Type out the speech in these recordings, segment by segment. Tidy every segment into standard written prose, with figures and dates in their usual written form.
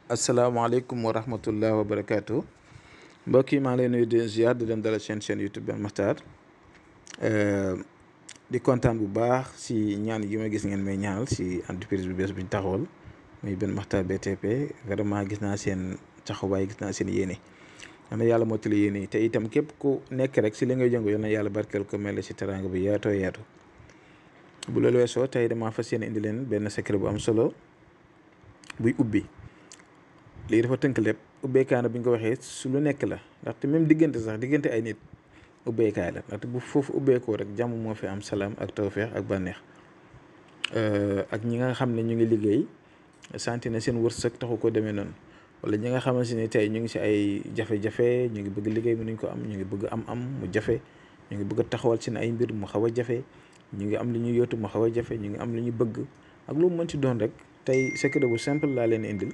asalaamaaleykum wa rahmatullah wa barakaatu mbokk yi maa ngi lay nuyu di ziar di leen dalal chaîne YouTube Ben Makhtar di kontaan bu baax si ñaan yi ma gis ngeen may ñaanal si entreprise bu bees bi ñu taxawal muy Ben Makhtar BTP vraiment gis naa seen taxawaay gis naa seen yéene am na yàlla mottali yéene yi te itam képp ku nekk rek si li ngay jëngu yal na yàlla barkeel ko mel si teraanga bi yaatoo yaatu bu loolu weesoo tey damaa fas yéene indi leen benn secret bu am solo buy ubbi. lii dafa tënk lépp ubbeekaana bi ñu ko waxee su lu nekk la ndaxte même diggante ay nit ubbeekaay la ndaxte bu foofu ubbeekoo rek jàmm moo fi am salaam ak tawféex ak bànneex ak ñi nga xam ne ñu ngi liggéey santi na seen wërsëg taxu ko demee noonu wala ñi nga xamante ni tey ñu ngi si ay jafe-jafe ñu ngi bëgg liggéey mënuñ ko am ñu ngi bëgg am mu jafe ñu ngi bëgg a taxawal seen ay mbir mu xaw a jafe ñu ngi am li ñuy yóotu mu xaw a jafe ñu ngi am li ñu bëgg ak lu mu mën ci doon rek tey secret bu simple laa leen indil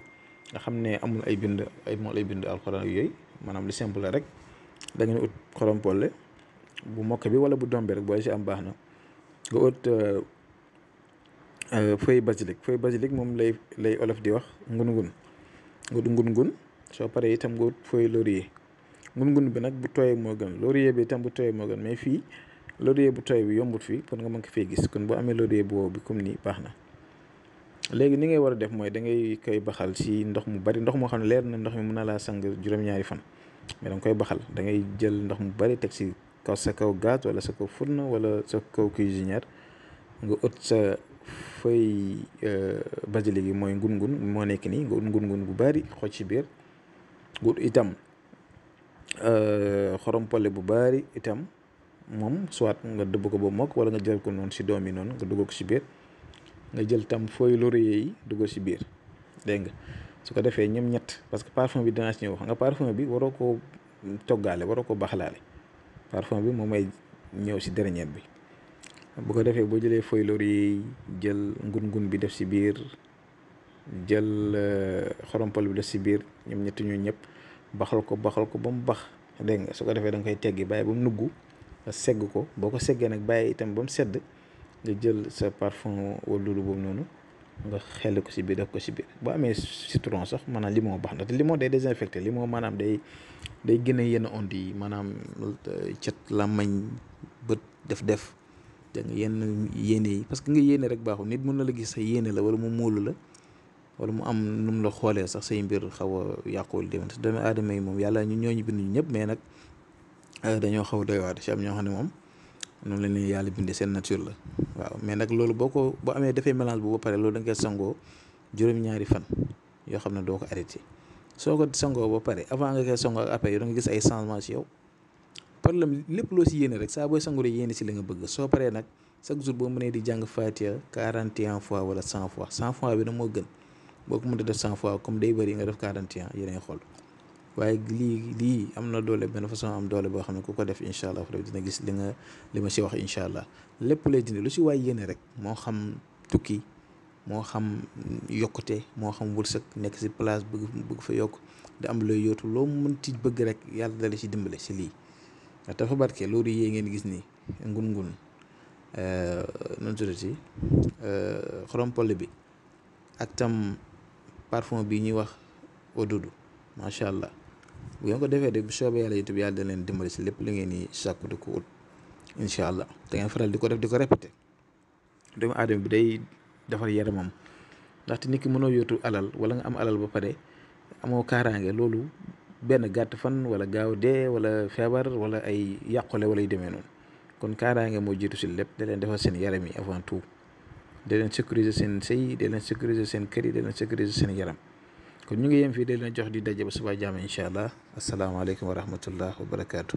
nga xam ne amul ay bind alxuraan ak yooyu maanaam li simple la rek da ngeen ut xorom polle bu mokk bi wala bu dombe rek booy si am baax na nga ut feuille basilic moom lay olof di wax ngun-ngun nga ut ngun-ngun soo paree itam nga ut feuille laurier ngun-ngun bi nag bu tooyee moo gën laurier bi itam bu tooyee moo gën mais fii laurier bu tooy bi yombut fii pour nga mën ko fee gis kon boo amee laurier bu wow bi comme nii baax na. léegi ni ngay war a def mooy da ngay koy baxal si ndox mu bari ndox moo xam ne leer na ndox mi mën na laa sang juróom-ñaari fan mais da nga koy baxal da ngay jël ndox mu bari teg si kaw sa kaw gaz wala sa kaw fourneau wala sa kaw cuisinière nga ut sa feuille basilic yi mooy ngun-ngun moo nekk nii nga ut ngun-ngun bu bari xooj ci biir nga ut itam xorom polle bu bari itam moom soit nga dëbb ko ba mokk wala nga jël ko noonu si doom yi noonu nga dugg ko si biir. nga jël tam feuille laurier yi dugal si biir dégg nga su ko defee ñoom ñett parce que parfum bi dinaa si ñëw nga parfum bi waroo koo toggaale waroo ko baxalaale parfum bi moom may ñëw si dernier bi bu ko defee boo jëlee feuille laurier yi jël ngun-ngun bi def si biir jël xorompal bi def si biir ñoom ñett ñooñu ñëpp baxal ko ba mu bax dégg nga su ko defee da nga koy teggi bàyyi ba mu nugg nga segg ko boo ko seggee nag bàyyi itam ba mu sedd nga jël sa parfum wala loolu boobu noonu nga xel ko si biir def ko si biir boo amee citron sax maanaam limon baax na te limon day désinfecté limon maanaam day génne yenn ondes yi maanaam cet làmmañ bët def da nga yenn yéene yi parce que nga yéene rek baaxul nit mën na la gis sa yéene la wala mu móolu la wala mu am nu mu la xoolee sax say mbir xaw a yàquwul déwén te doomu aadama yi moom yàlla ñun ñooñu bind ñu ñëpp mais nag dañoo xaw a doy waar si am ñoo xam ne moom noonu la leen yàlla bindee seen nature la waaw mais nag loolu boo amee dafay mélange bu ba pare loolu da nga koy sangoo juróom-ñaari fan yoo xam ne doo ko arrêté soo ko sangoo ba pare avant nga koy sangoo ak après da nga gis ay changement si yow problème lépp loo si yéene rek saa booy sangu rek yéene si li nga bëgg soo paree nag chaque jour boo mënee di jàng Fatiha 41 fois wala 100 fois 100 fois bi nag moo gën boo ko mënee def 100 fois comme day bëri nga def 41 yéenay xool waaye lii am na doole benn façon am doole boo xam ne ku ko def incha allah dina gis li ma si wax incha allah lépp lay dindi lu si waay yéene rek moo xam tukki moo xam yokkute moo xam wërsëg nekk si place bëgg fa yokk di am looy yootu loo mënti bëgg rek yàlla dala si dimbale si lii ndax dafa barke loolu yee ngeen gis nii ngun-ngun noonu tuddati xorom polle bi ak tam parfum bi ñuy wax odudu macha allah bu ngeen ko defee de bu soobee yàlla YouTube yàlla da leen dimbali si lépp li ngeen di sàkku di ko ut incha allah da ngeen faral di ko def di ko répété doomu aadama bi day defar yaramam ndaxte nit ki mënoo yootu alal wala nga am alal ba pare amoo kaaraange loolu benn gàtt fan wala gaaw dee wala feebar wala ay yàqule wala yu demee noonu kon kaaraange moo jiitu si lépp da leen defar seen yaram yi avant tout da leen sécuriser seen sëy da leen sécuriser seen kër yi da leen sécuriser seen yaram kon ñu ngi yem fii de leen jox di daje ba suba jàmm incha allah asalaamaaleykum wa rahmatullah wa barakaatu.